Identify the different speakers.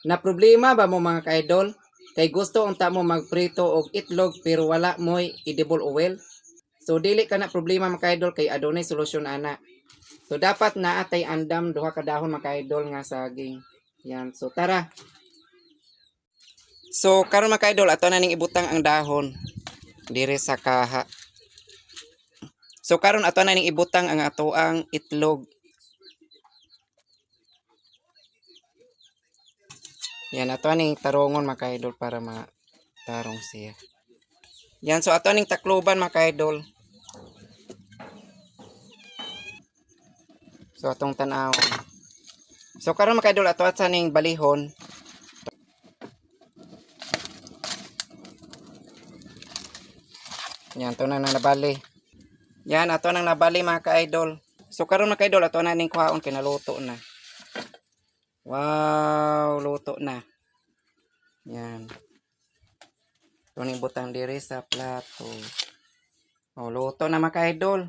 Speaker 1: Na problema ba mo, mga ka-idol? Kay gusto unta mo magprito og itlog pero wala mo'y edible oil. So dili ka na problema, mga ka-idol, kay adunay solusyon ana. So dapat naa tay andam duha ka dahon, mga ka-idol, nga saging. Yan. So tara. So karon, mga ka-idol, ato na ning ibutang ang dahon dire sa kaha. So karon ato na ning ibutang ang atoang itlog. Yan, ato ning tarongon, mga ka-idol, para matarong siya. Yan, so ato ning takluban, mga ka-idol. So atong tan-awon. So karon, mga ka-idol, ato at sa ning balihon. Yan, ato na nang nabali. Yan, ato nang nabali, mga ka-idol. So karon, mga ka-idol, ato na ning kuhaon kay naluto na. Wow, luto na. Yan. Ito ning butang diri sa plato. Oh, luto na, mga ka-idol.